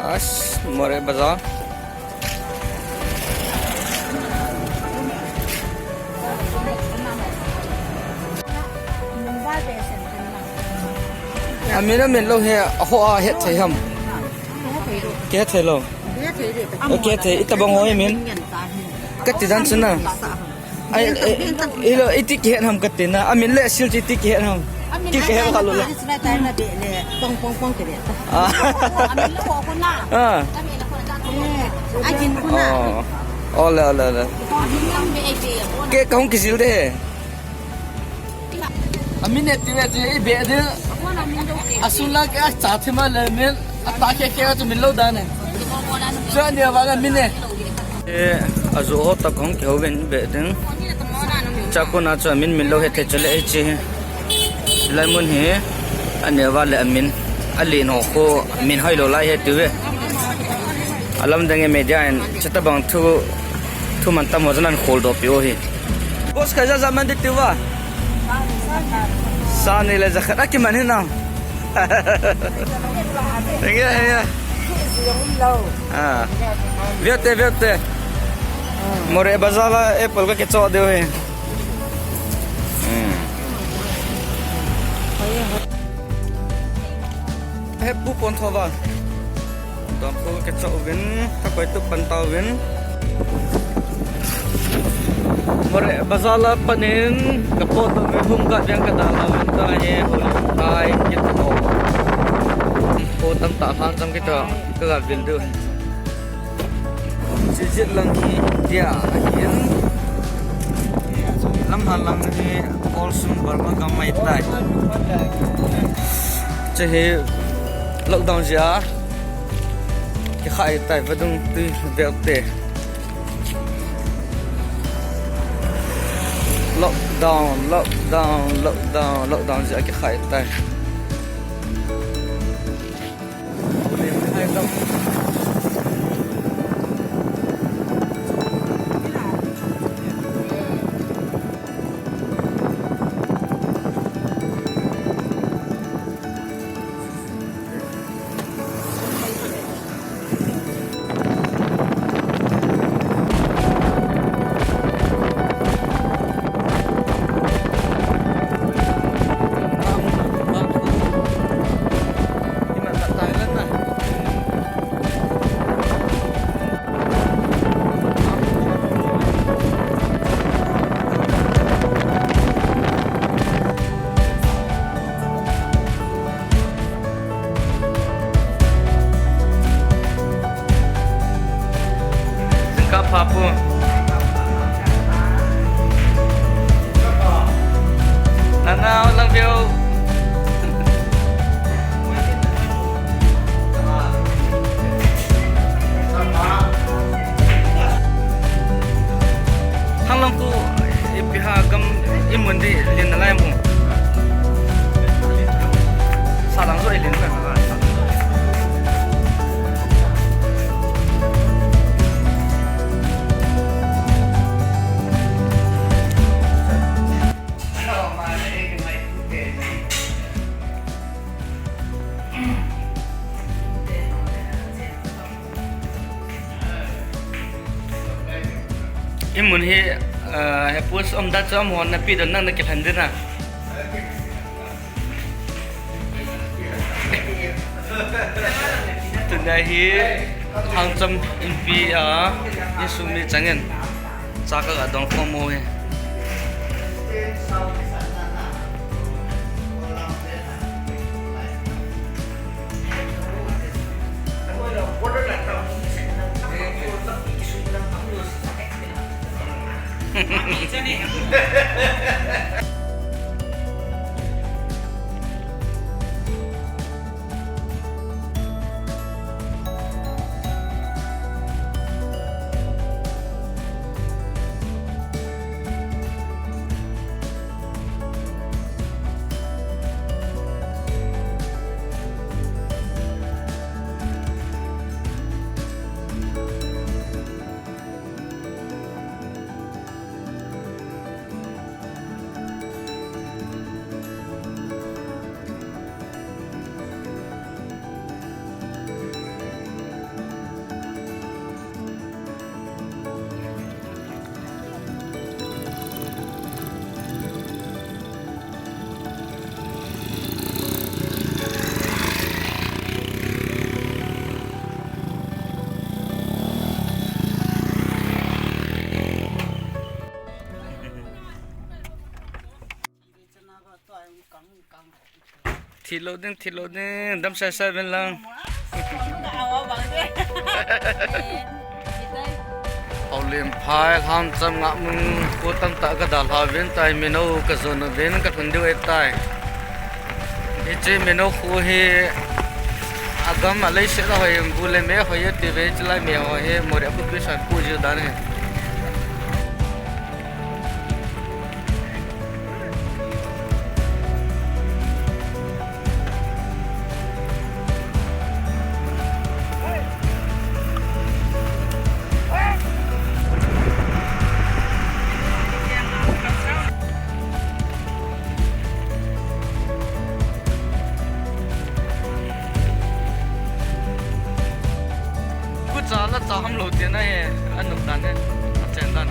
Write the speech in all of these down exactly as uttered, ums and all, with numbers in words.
As, Moreh Bazar. Amin, amin lou hi, aho a het thei ham? Kihet thei lou. Kihet thei, itobang ho hi amin. Kati dan chu na. Ai, ai, ilo, iti kihet ham kati na. Amin le asil chu iti kihet ham. Ki kihet kha lou la. Pong, pong, pong kihet. Ah. Ah. Oh. Ole, ole, ole. Ke kahung kisil de. Amin e ti ve chu ibe de. Asul la ke acha thima le min. Ata ke ke chu min lou dan e. Chu ania vang amin e. E, ajo ho tah kahung kihou vin be ding. Chakona chu amin min lou het thei chule hiche. Lai mun hi, ania vang le amin. Alen ho khu min hoi lou lai he ti ve. Alam dang e media in, chutobang thu, thu mantam ho chu nan kholdoh pi u hi. Boss, khaija ja man ding tiu va? Sa ni le ja khat a kiman hi nang. Henge, henge. Ah. Veu te, veu te. Moreh Bazar la apple ka kichoh diu hi. Hmm. He pu pon tho va. Dom khu ka choh uvin, ka koi tup pan tauvin. Moreh Bazar la panin, ka pot uvin, home guard veng ka dalha uvin ta hi, hole kai, kit ko. Ko tam ta hang jam kita, ka ga vil diu. Chijit lang hi, dia, ahin. Lamha lang hi, Kolsung Burma gam mai tai. Che hi, lockdown jia. Kikhai tai vadung tui veu te. Lockdown, lockdown, lockdown, lockdown jia kikhai tai. Jingkah pha pu. Nana, lang veu. Thang lang khu, ipi ha gam i mun di lin na lai mu. Sa lang zo i lin na. I mun hi, eh, he post um da chu amahon na pi don nang na kilhen ding a. Tuna hi Thangcham Inpi a insung mi changin cha ka ga dong khom u hi. Thi lou ding, thi lou ding, dam sai sai uvin lang. Houlim phai, lham cham ngah mun, kho tamtah ka dalha uvin tai, Mino ka jon uvin, ka lhun diu ahitai. Hiche Mino kho hi, agam a leiset a hoi, bu le me hoi e ti ve, chulai me ho hi, Moreh khopi san pu jiu dan hi. Kucha la cha ham lou tina hi, a nop dan hi, a chen dan.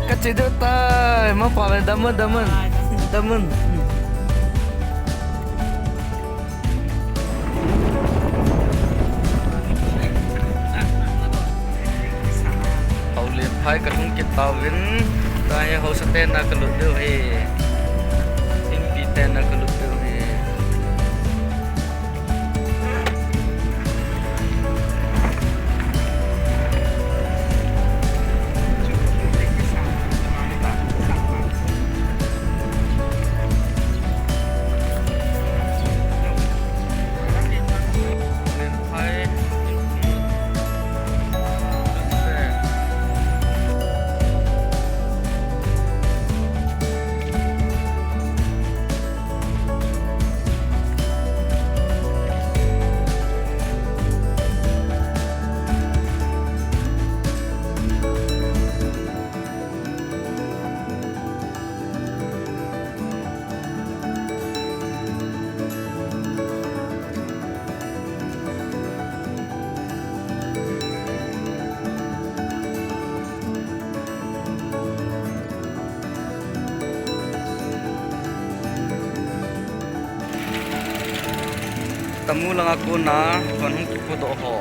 Ka chi deuh tai, mapa ve, damun, damun, damun. Houlim phai ka lhung kit tauvin, tua hi haosa te na ka lut diu hi, Inpi te na ka lut diu hi. Tamu langa kona, kon hung kipudoh ho.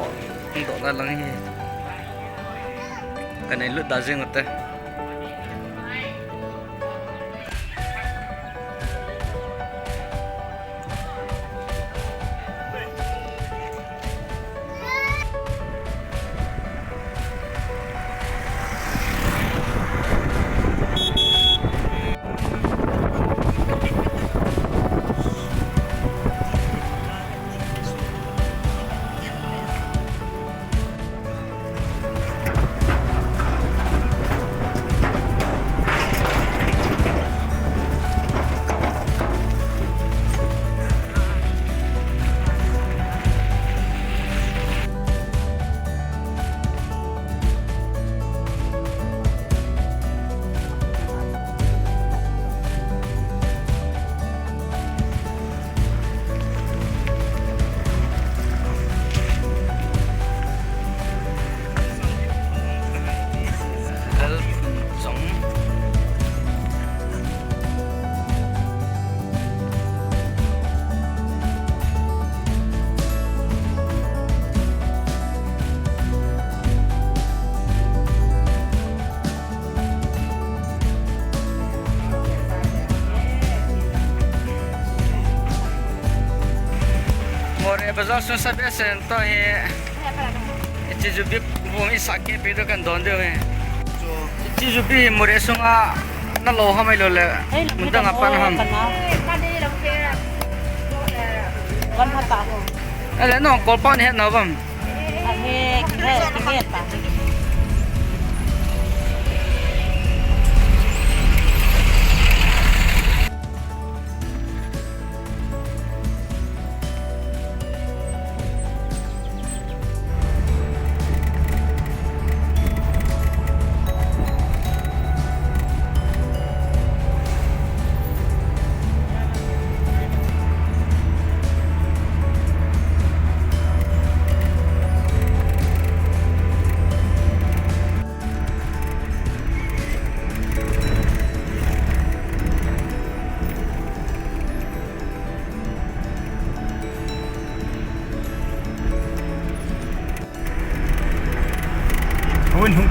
Hung dohna lang hi. Ka nei lut da jing ute. Lalphunchong. Moreh bazar sung sa behseh in tua hi. Hiche jubi bung i sah keh pi tu kan don diu hi. Hiche jubi hi Moreh sunga na lo ham ailou le. Mun dang a pan ham. Kan na. Kan na ta ho. Ele nong kol pan het na bam. Ahe, kihe, kihe ta.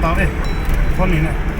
Tave. Khon ni ne.